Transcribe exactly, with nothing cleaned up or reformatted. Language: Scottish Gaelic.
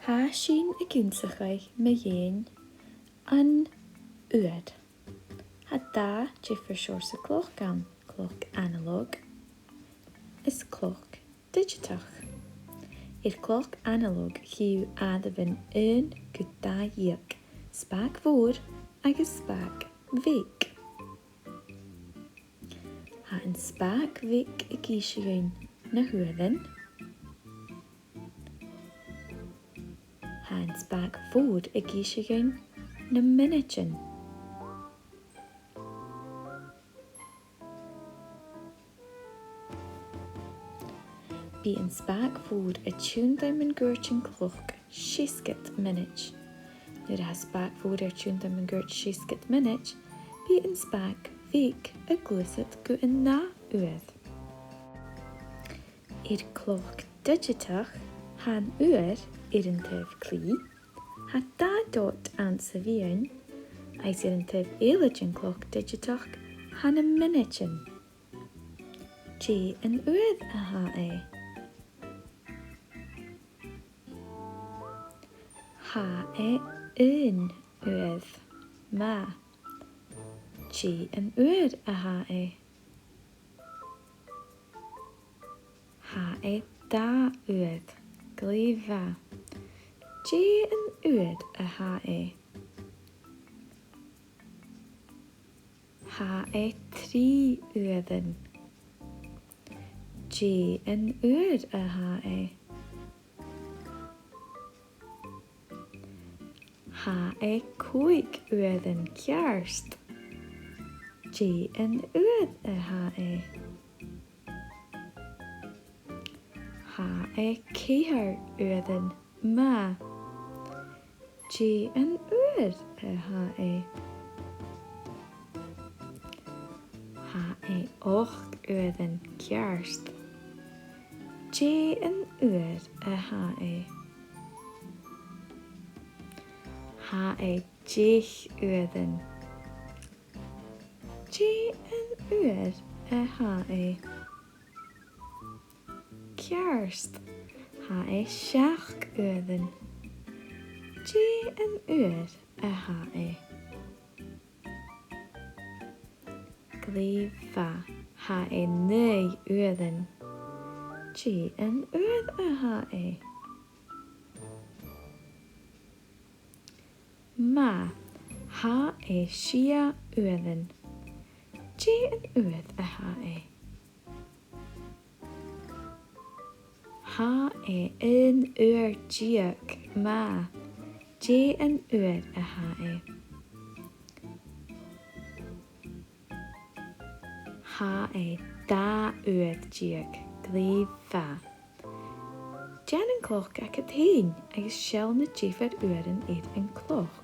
Tha sinn ag ionnsachadh mu dheidhinn an uair. Tha dà dhiofar sheòrsa cloc ann, cloc analog is cloc digiteach. Air cloc analog chì thu àireamhan aon gu dà dheug, spàg mhòr agus spàg bheag. Tha an spàg bheag ag innse dhuinn na h-uairean. Tha an spàg mhòr ag innse dhuinn na mionaidean. Bidh an spàg mhòr a' tionndadh mun cuairt an cloc seasgad mionaid. Nuair a tha spàg mhòr air tionndadh mun cuairt seasgad mionaid, bidh an spàg bheag a' gluasad gu an ath uair. Air cloc digiteach, tha an uair air an taobh clì, tha dà dot anns a' mheadhan, agus air an taobh eile den chloc digiteach, tha na mionaidean. Dè an uair a tha e? Tha e aon uair. Math. Dè an uair a tha e? Tha e dà uair. Glè mhath. Dè an uair a tha e? Tha e trì uairean. Dè an uair a tha e? Tha e còig uairean. Ceart. Dè an uair a tha e? Tha e ceithir uairean. Math. Dè an uair a tha e? Tha e ochd uairean. Ceart. Dè an uair a tha e? Tha e deich uairean. Dè an uair a tha e? Ceart. Tha e seachd uairean. Dè an uair a tha e? Glè mhath. Tha e naoi uairean. Dè an uair a tha e? Math. Tha e sia uairean. Dè an uair a tha e? Tha e aon uair deug. Math. Dè an uair a tha e? Tha e dà uair deug. Glè mhath. Dèan an cloc agad fhèin agus seall na diofar uairean air a' chloc.